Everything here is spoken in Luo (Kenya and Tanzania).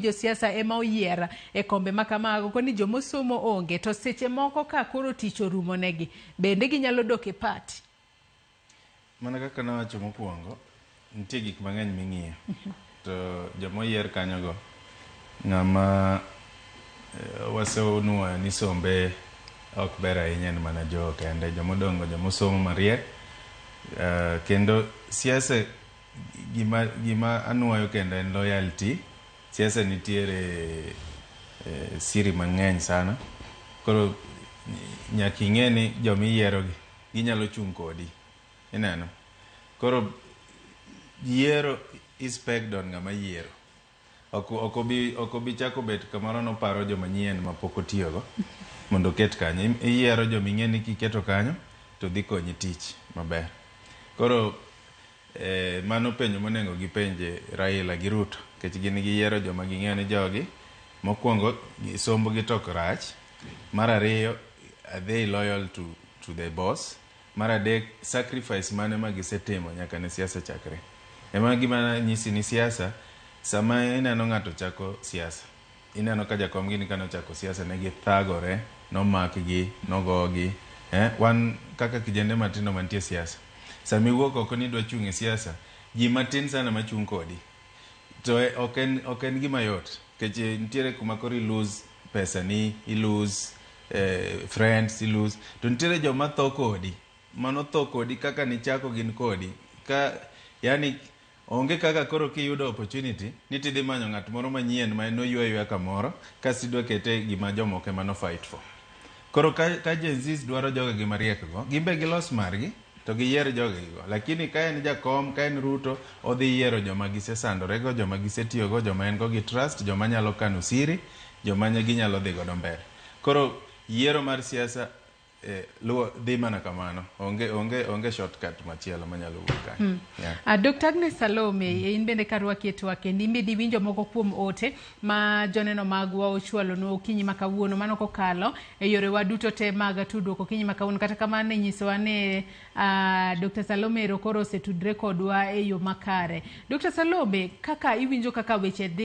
Josiasa ema oyier e kombe ma kamago koni jomosomo onge to seche moko ka koro tich orumo negi bende ginyalo dok e party. Mana kaka nawacho mokwongo, nitie gik mang'eny ming'iyo. To joma oyier kanyogo, ng'ama wasenuoyo ni sombe ok ber ahinya en mana Joho kende. Jomodong' go jomosomo mariek. Kendo siasa gima anuoyo kendo en loyalty. Siasa nitiere siri mang'eny sana. Koro nyaka ing'e ni joma iyiero gi ginyalo chung' kodi. Ineno? Koro yiero is pegged on ng'ama yiero. Ok obi chako bet kamoro noparo joma nyien ma pok otiyogo mondo oket kanyo. Iyiero joma ing'e ni kiketo kanyo to dhi konyi tich maber. Koro mano penjo monego gipenje Raila gi Ruto nikech gin giyiero joma ging'eyo ni jogi mokwongo sombgi to ok rach. Mar ariyo, are they loyal to the boss? Mar adek, sacrifice mane ma gisetimo nyaka ne siasa chakre. Ema gima nyisi ni siasa, sama ineno ng'ato chako siasa, ineno ka jakom gini kane ochako siasa ne githagore, nomakgi, nogogi. Wan kaka kijende matindo mantie siasa, sama iwuok oko ni idwa chung' e siasa, ji matin sana machung' kodi. To ok en gima yot, nikech nitiere kuma koro i lose pesa ni, i lose friends, i lose. To nitiere joma tho kodi, mano tho kodi kaka nichako gin kodi. Ka, yani, onge kaka koro kiyudo opportunity ni tidhi manyo ng'at moro manyien ma noywa ywa kamoro kasto idwa kete gima jomoko ema no fight for. Koro ka Gen Zs dwaro jogegi mariek go, gin be gilos margi to giyier jogegi go. Lakini ka en jakom, ka en Ruto, odhi yiero joma gisesandore go, joma gisetiyo go, joma en go gi trust, joma nyalo kano siri, joma ginyalo dhi godo mbele. Koro yiero mar siasa luwo dhi mana kamano. Onge shortcut machielo manyalo wuok kanyo. Yeah. Dr. Agnes Salome, in bende karwaki e twak kendi in bende iwinjo moko kuom ote ma joneno magwa ochwalonwa okinyi ma kawuono mano kokalo e yorewa duto te mag tudruok okinyi ma kawuono. Kata kamano inyisowa ni Dr. Salome ero koro osetudre kodwa e yo makare. Dr. Salome, kaka iwinjo kaka weche dhi